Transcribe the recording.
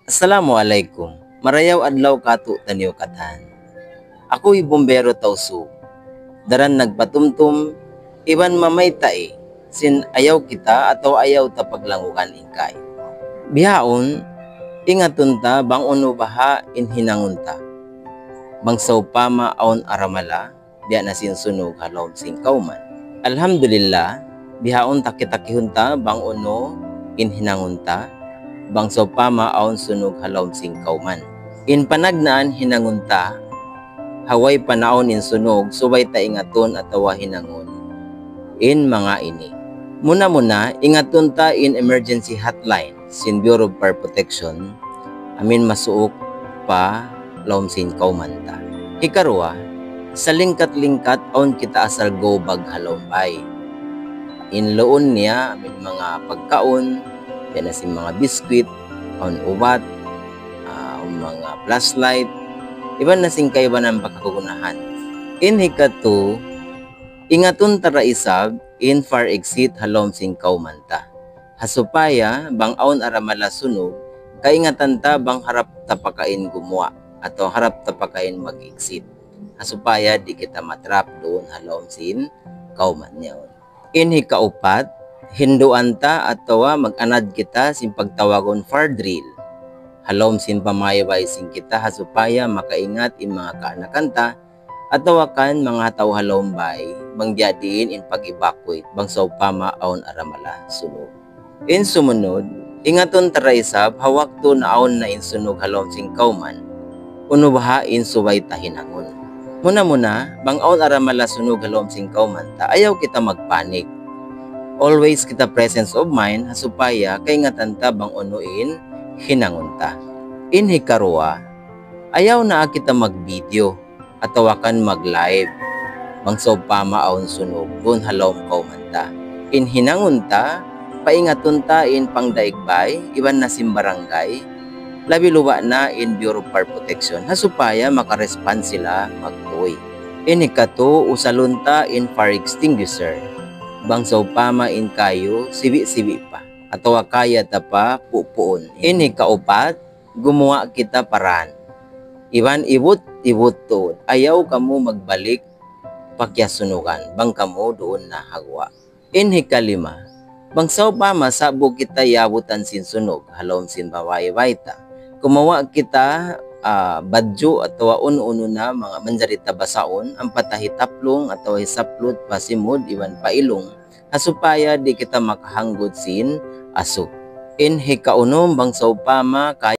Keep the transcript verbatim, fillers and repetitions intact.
Assalamu alaykum. Marayaw adlaw kātu'niyu katan. Aku hi Bumbero Tausug. Daran nagpatumtum iban mamayta' sin ayaw kita atawa ayaw ta paglangugan in kay. Bihaun, ingatun ta bang unu baha' in hinangun ta bang sawpama awn aramala biya' na sin sunug ha lawm sin kawman. Alhamdulillah, bihaun taki-takihun ta bang unu in hinangun ta bang sawpama awn sunug ha lawm sin kawman. In panagnaan hinangun ta ha way pa naawn in sunug, subay ta ingatun atawa hinangun in manga ini. Muna-muna, ingatun ta in emergency hotline sin Bureau of Fire Protection amu in masuuk pa lawm sin kawman ta. Hikaruwa, salingkat-lingkat awn kita asal gubag ha lawm bay. In luun niya amu in manga pagkaun, biya' na sin manga biskwit, awn ubat, ah, awn manga flashlight, iban na sin kaibanan pa kagunahan. In hikatu, ingatun ta da isab in fire exit ha lawm sin kawman ta. Ha supaya bang awn aramala sunug, kaingatan ta bang harap ta pa kain gumuwa' atawa harap ta pa kain mag-exit. Ha supaya di' kita ma-trap duun ha lawm sin kawman niya. In hikaupat, hinduan ta atawa mag-anad kita sin pagtawagun fire drill ha lawm sin pamaybay sin kita, ha supaya makaingat in manga kaanakan ta atawa kan manga tau ha lawm bay bang biya' diin in pag-evacuate bang sawpama awn aramala sunug. In sumunud, ingatun ta da isab ha waktu naawn na in sunug ha lawm sin kawman, unu baha' in subay ta hinangun. Muna-muna, bang awn aramala sunug ha lawm sin kawman ta, ayaw kita magpanik. Always kita presence of mind, ha supaya kaingatan ta bang unu in hinangun ta. In hikaruwa, ayaw na kita mag-video atawa kan mag-live bang sawpama awn sunug duun ha lawm kawman ta. In hinangun ta, paingatun ta in pangdaig bay iban na sin barangay, labi luba' na in Bureau of Fire Protection, ha supaya maka-respond sila magtuy. In hikatu, usalun ta in fire extinguisher bang sawpama in kayu sibi'-sibi' pa atawa kaya ta pa pupuun. In hikaupat, gumuwa' kita pa dān iban ibut-ibut tuud. Ayaw kamu magbalik pa kiyasunugan bang kamu duun na ha guwa'. In hikalima, bang sawpama sa'bu kita iyabutan sin sunug ha lawm sin babaybay ta, kumawa' kita, ah, badju' atawa unu-unu na manga manjari ta basaun, ampa ta hitaplung atawa hisaplut pa simud iban pa ilung, ha supaya di' kita makahanggut sin asu. In hikaunum, bang sawpama